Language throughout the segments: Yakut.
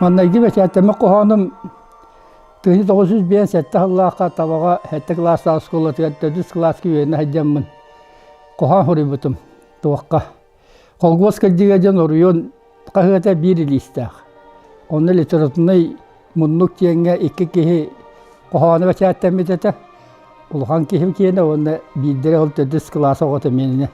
Маннайгы бэчээттэммит хоһоонум 1957 сыллаахха Табаҕа сэттэ кылаастаах оскуолатыгар төрдүс кылааска үөрэнэ сылдьаммын хоһоон суруйбутум туохха. Холгуос кырдьыга диэн оройуон хаһыата биир илиистээх. Онно литературнай муннук диэҥҥэ икки киһи хоһооно бэчээттэммит этэ. Улахан киһим киэнэ уонна биирдэрэ ол төрдүс кылаас оҕото миэнинэ.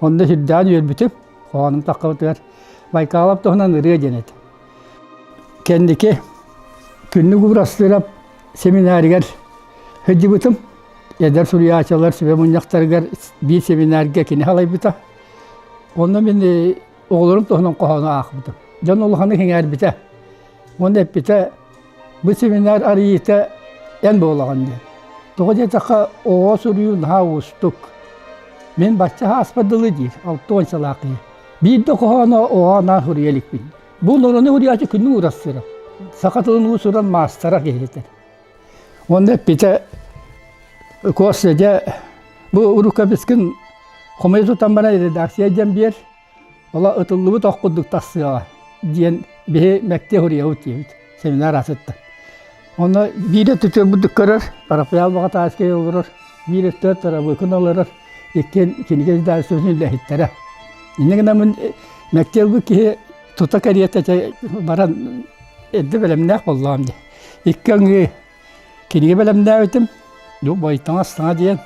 Онно сүрдээҕин үөрбүтүм. Хоһоонум таххыбытыгар Байкалов туһунан ырыа диэн этэ. Кэнники Күннүк Уурастыырап семинарыгар сылдьыбытым. Эдэр суруйааччылар сүбэ мунньахтарыгар биир семинарга кини халайбыта. Онно мин оҕолорум туһунан хоһоону аахпытым. Дьон улаханнык сэҥээрбитэ. Уонна эппитэ, бу семинар арыйыыта эн буолаҕын диэн. Тоҕо диэтэххэ, оҕо суруйуу наһаа уустук. Мин бачча ааспар дылы диир, 60 сылаах киһи. Биир да хоһоону оҕо анаан суруйа иликпин. Бу норону суруйааччы күннүк уурастыыра. Саха тылын уус-уран маастара киһитэ. Уонна эппитэ, Костя, дьэ, бу рукопискын хомуйа тутан баран редакция диэн биэр, ола ытыллыбыт ох курдук тахсыаҕа диэн биһи мэктиэ суруйабыт диэбит семинар аатыттан. Онно биир өттүтүн бурдук көрөр, Рафаэл Баҕатааскай олорор, биир өттө Тарабыкын олорор, иккиэн кинигэ издательствотын үлэһиттэрэ. Инньэ гынаммын мэктиэ ылбыт киһи тута кэриэтэ баран эрдэ бэлэмнээх буоллаҕым дии. Икки аҥыы кинигэ бэлэмнээбитим. Бойтоҥос саҥа диэн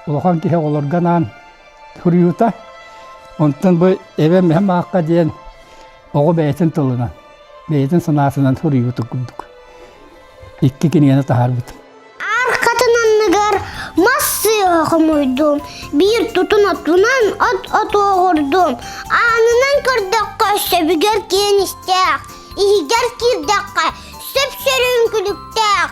улахан киһи оҕолорго анаан суруйуута. Онтон бу эбэм эһэм аахха диэн оҕо бэйэтин тылынан, бэйэтин санаатынан суруйбутун курдук. Икки кинигэни таһаарбытым. Аркатын анныгар мас сыыһа хомуйдум, биир тутун отунан от отуоҕурдум, аанынан көрдөххө сөбүгэр киэн истээх, иһигэр киирдэххэ сөп-сөрүүн күлүктээх,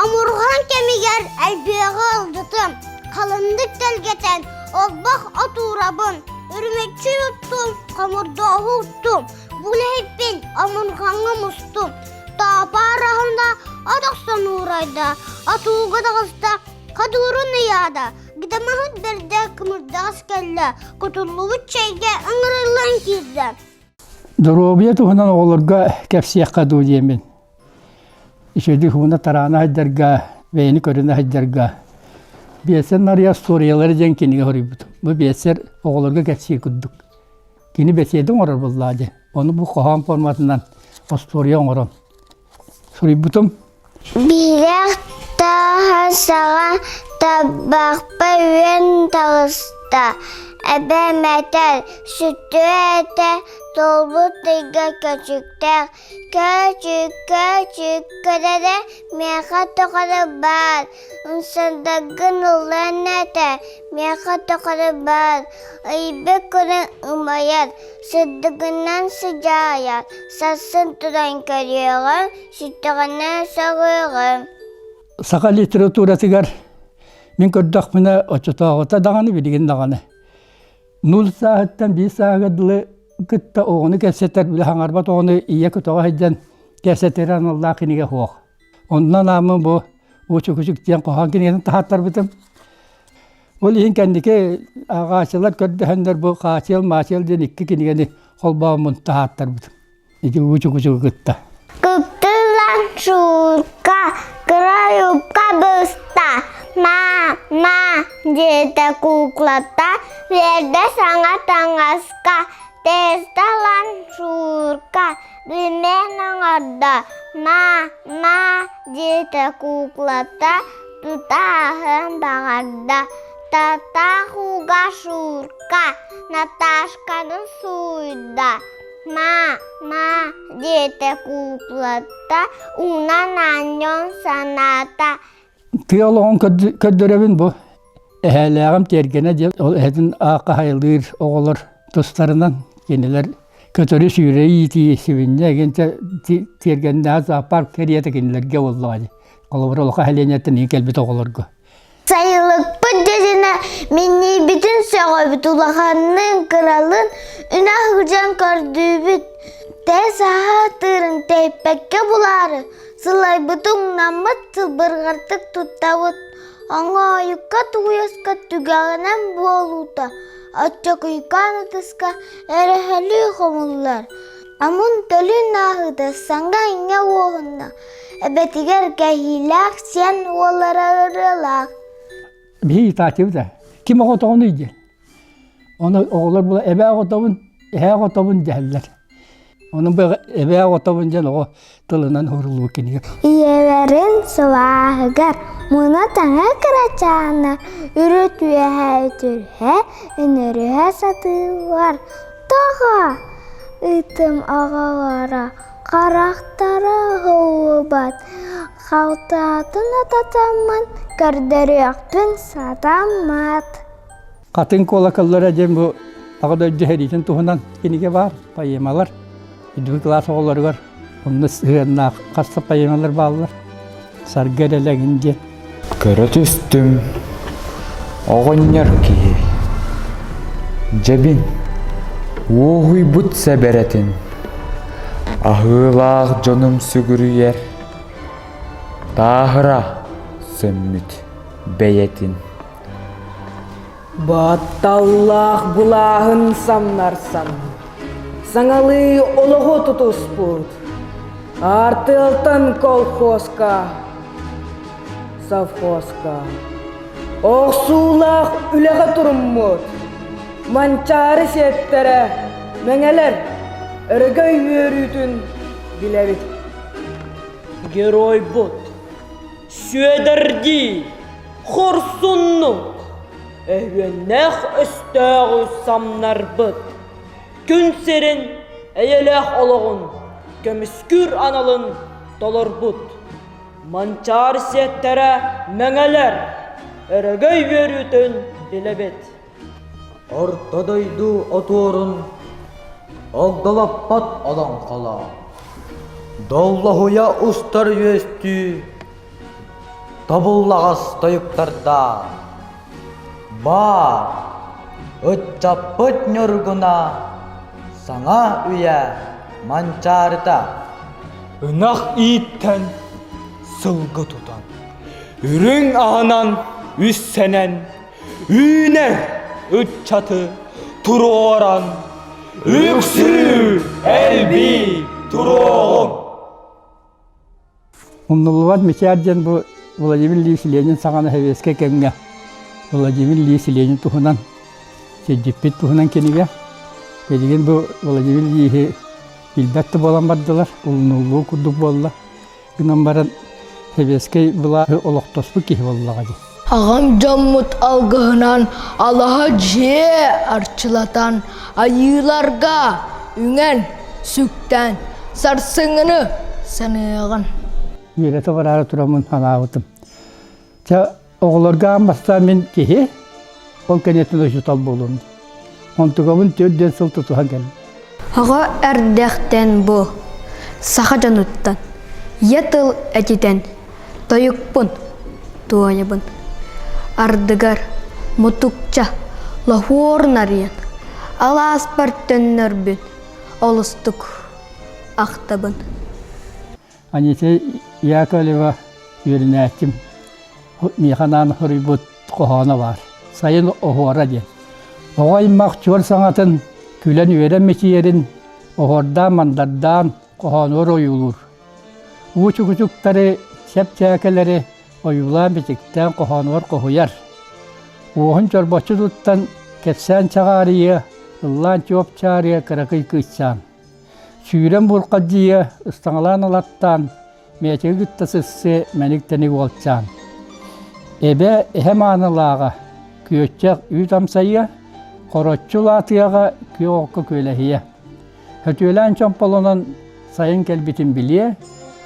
омурҕан кэмигэр элбиэҕи ылдытым, халыннык тэлгэтэн олбох отуурабын, үрүмэччи уттум, хомурдооһу уттум, бу үлэһиппин омурҕаҥҥа мустум, Таапа араһында от охсон уурайда, атууга таҕыста, хадуурун ыйаата, гытамаһыт бэрдэ кымырдаҕас кэллэ, кутуллубут чэйгэ ыҥырыллан киирдэ. Доруобуйа туһунан оҕолорго кэпсиэххэ дуу диэммин. Үчүгэйдик ууна тараана сылдьарга, бэйэни көрүнэ сылдьарга. Биэсэр Нарыйа остуоруйалары диэн кинигэ суруйбутум. Бу биэсэр оҕолорго кэпсиир курдук. Кини бэсиэдэ оҥорор буоллаҕа дии. Ону бу хоһоон форматынан остуоруйа оҥорон суруйбутум. Биһилэх тааһа саҕа табахпа үөн таҕыста. Эбэм этэр, сүтүө этэ туолбут ыйга көчүктээх Көөчүк, көөчүк, көрөрө миэхэ тоҕо баар, ымсырдагын ыллаан этэ, миэхэ тоҕо баар, ыйбыт күнү ымайар, сырдыгынан сыдьаайар, сарсын туран көрүөҕүм, сүттэҕинэ сөҕүөҕүм. Саха литературатыгар мин көрдөхпүнэ оччотооҕута даҕаны билигин даҕаны нул сааһыттан биир сааһыгар дылы кытта оҕону кэпсэтэр, били хаҥарбат оҕону ийэ көтөҕө сылдьан кэпсэтэр аналлаах кинигэ суох. Онно анааммын бу Уучукучук диэн хоһоон кинигэтин таһааттарбытым. Ол иһин кэнники ааҕааччылар көрдөһөннөр бу Хаачыал-маачыал диэн икки кинигэни холбооммун таһааттарбытым. Ити Уучукучугу кытта. Кыптылан шуурка, кыра юбка быста, ма, ма, диэтэ куклата, биэрдэ саҥа таҥаска, тесталан шуурка, билмэн оҥордо, ма, ма, диэтэ куклата, тута аһыан баҕарда, татаах ууга шуурка, Наташканы сууйда. Ма, ма, диэтэ куукулата, уунан аанньан санаата. Тыа олоҕун көрдөрөбүн бу эһээлээҕим тиэргэнэ диэн ол эһэтин аахха хайылыыр оҕолор тустарынан кинилэр көтөрү сүүрэ иитии сибинньэ эгинчэ тиэргэннээх зоопарк кэриэтэ кинилэргэ буоллаҕа дии. Холобура улахан нэһилиэнньэттэн иһин кэлбит оҕолорго. Сайылыкпыт дьэдьэнэ минньийбитин сөҕөбүт, улаханныын, кыралыын үнэ сылдьан көрдүүбүт. Тэ саһа тыырын тэйпэккэ булаары, сылайбыт умнаммыт сылбырҕатык туттабыт. Оҥоойукка тууйаска түгэҕинэн буолуута, оччокуйкаан ытыска эрэһэлии хомуллар. Амун төлүн ааһыыта саҥа-иҥэ уоһунна, эбэтигэр кэһиилээх сиэн уоллара ырыалаах. Биһи ыытааччыбыт ээ. Ким оҕотоҕунуй диэн. Ону оҕолор була эбээ оҕотобун, эһээ оҕотобун дэһэллэр. Ону бу эбээ оҕотобун диэн оҕо тылынан уһуруллубут кинигэ. Ийэлэрин сылааһыгар муна таҥа кырачаана үрүт үөһэ үтүрүһэ, үнүрүһэ сатыыллар. Тоҕо? Ыытым оҕолоро харахтара уһуллубат, халтаатын ататаммын көрдөрүөхпүн сатаммат. Хатыҥ куолакаллара диэн бу Аҕа дойду сэриитин туһунан кинигэ баар, поэмалар. Үрдүкү кылаас оҕолоругар онно сыһыаннаах хас да поэмалар бааллар. Саргы эрэлэҥин диэн. Көрө түстүм, оҕонньор киһи. Дьэбин, уоһуйбут сэбэрэтин, аһыылаах дьонум сүгүрүйэр, тааһыра сөммүт бэйэтин. Батталлаах былааһын самнарсан, саҥалыы олоҕу тутуспут, артыалтан колхозка, совхозка, охсуулаах үлэҕэ туруммут, Манчаары сиэттэрэ, мэҥэлэр өрөгөй үөрүүтүн билэбит. Геройбут Сүөдэрдии хорсуннук, өһүөннээх өстөөҕү самнарбыт, күн сирин эйэлээх олоҕун көмүскүүр аналын толорбут Манчаары сиэттэрэ мэҥэлэр өрөгөй үөрүүтүн билэбит. Орто дойду отуорун огдолоппот олоҥхолоох, доллоһуйа устар үөстүү тобуллаҕас тойуктардаах, баар ыччаппыт ньургуна саҥа үйэ манчаарыта. Ынах ииттэн, сылгы тутан, үрүҥ аһынан үссэнэн Үүнэр ыччаты туруоран, үксүү элбии туруоҕуҥ! Умнуллубат мичээр диэн бу Владимир Ильич Ленин саҕана сэбиэскэй кэмҥэ Владимир Ильич Ленин туһунан сирдьиппит туһунан кинигэ. Билигин бу Владимир Ильичи билбэт да буолан бардылар, умнуллуу курдук буолла. Гынан баран сэбиэскэй былааһы олохтоспут киһи буоллаҕа дии. Аҕам дьоммут алгыһынан алаһа дьиэ арчылатан, айыыларга үҥэн, сүктэн, сарсыҥҥыны саныаҕын. Үөрэтэ бараары тураммын санаабытым. Чэ, Оҕолорго аан бастаан мин киһи, ол кэнниттэн учуутал буолуом. Онтугабын 4 сыл тутуһан кэллим. Оҕо эрдэхтэн бу саха дьонуттан ийэ тыл этитэн тойукпун туойабын. Ардыгар мутукча лоһуор нарыйан алааспар төннөрбүн олустук ахтабын. Анита Яковлева үөрэнээччим миэхэ анаан суруйбут хоһооно баар. Сайын оһуора диэн. Оҕо аймах чуор саҥатын күлэн-үөрэн мичийэрин оһуордаан-мандардаан хоһоонугар ойуулуур. Уу чукучуктары, чэпчээкэлэри ойуулаан-бичиктээн хоһоонугар хоһуйар. Уоһун чорбоччу туттан кэпсээн чаҕаарыйыа, ыллаан чуопчаарыа кыракый кыысчаан. Сүүрэн бурҕадьыйа, ыстаҥалаан ылаттаан, мээчиги кытта сыссы мэник-тэник уолчаан. Эбэ эһэ маанылааҕа, күөччэх үүт амсайыа, хороччу улаатыаҕа, күөх окко күөлэһийэ. Хөтүөлээн чомполонон сайын кэлбитин билиэ,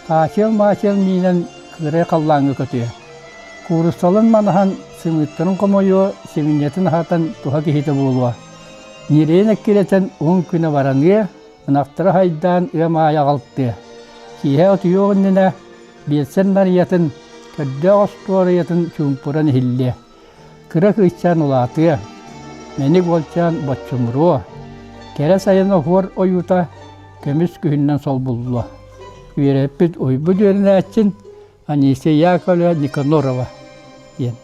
хаачыал-маачыал миинэн кыырай халлааҥҥа көтүө. Кууруссалын манаһан, сымыыттарын хомойуо, сибинньэтин аһатан туһа киһитэ буолуо. Ньирэйин эккирэтэн уһун күнэ бараныа, ынахтара хайдаан ыам аайы аҕалтыа. Киэһэ утуйуох иннинэ биэлсэр Нарыйатын, көрдөөх остуоруйатын чуумпуран иһиллиэ. Кыра кыысчаан улаатыа, мэник уолчаан боччумуруо, кэрэ сайын оһуор ойуута көмүс күһүнүнэн солбуллуо. Үөрэппит уйбут үөрэнээччин Анисия Яковлева Никанорова диэн.